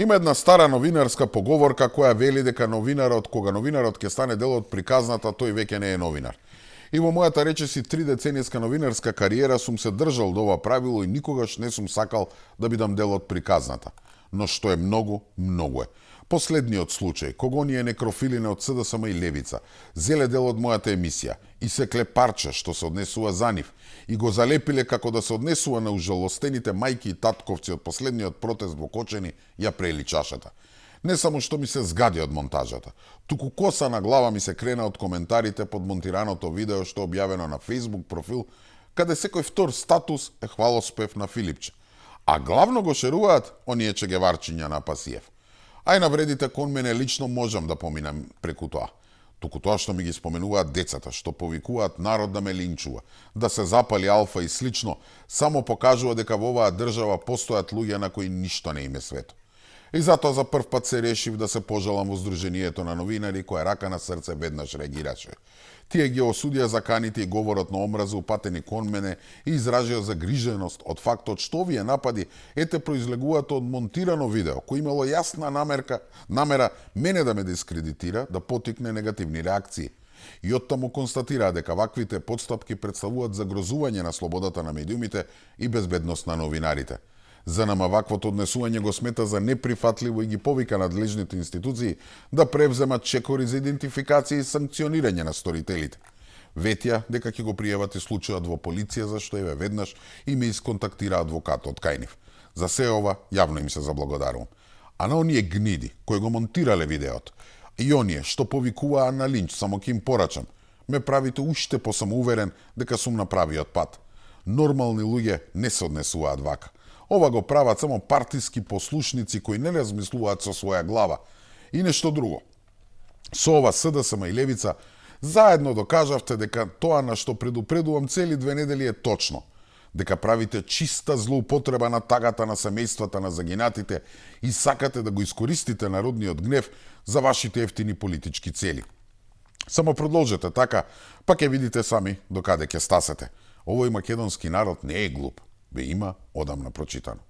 Има една стара новинарска поговорка која вели дека кога новинарот ќе стане дел од приказната, тој веќе не е новинар. И во мојата речиси 3-деценијска новинарска кариера сум се држал до ова правило и никогаш не сум сакал да бидам дел од приказната. Но што е многу, многу е. Последниот случај, кога оние некрофилине од СДСМ и Левица зеле дел од мојата емисија и секле парче што се однесува за нив и го залепиле како да се однесува на ужалостените мајки и татковци од последниот протест во Кочани, ја прели чашата. Не само што ми се згади од монтажата, туку коса на глава ми се крена од коментарите под монтираното видео што објавено на Facebook профил, каде секој втор статус е хвалоспев на Филипче. А главно го шеруваат оние чегеварчиња на Пасиев. Ај навредите кон мене лично можам да поминам преку тоа. Туку тоа што ми ги споменуваат децата, што повикуваат народ да ме линчува, да се запали алфа и слично, само покажува дека во оваа држава постојат луѓе на кои ништо не им е свето. И затоа за прв пат се решив да се пожалам во Сдруженијето на новинари, која рака на срце веднаш реагираше. Тие ги осудија заканите и говорот на омраза упатени кон мене и изражија загриженост од фактот што овие напади ете произлегуваат од монтирано видео, кој имало јасна намера мене да ме дискредитира, да потикне негативни реакции. И оттаму констатираа дека ваквите подстапки представуваат загрозување на слободата на медиумите и безбедност на новинарите. За нама ваквото однесување го смета за неприфатливо и ги повика надлежните институции да превземат чекори за идентификација и санкционирање на сторителите. Ветија дека ќе го пријават и случајот во полиција, зашто еве веднаш и ме исконтактира адвокатот кај нив. За се ова јавно им се заблагодарувам. А на оние гниди кои го монтирале видеото и оние што повикуваа на линч, само ќе им порачам, ме правите уште посамоуверен дека сум на правиот пат. Нормални луѓе не се однесуваат вака. Ова го прават само партиски послушници кои не размислуваат со своја глава. И нешто друго. Со ова СДСМ и Левица заедно докажавте дека тоа на што предупредувам цели 2 недели е точно. Дека правите чиста злоупотреба на тагата на семејствата на загинатите и сакате да го искористите народниот гнев за вашите ефтини политички цели. Само продолжете така, па ќе видите сами докаде ќе стасете. Овој македонски народ не е глуп. Бе има одамна прочитано.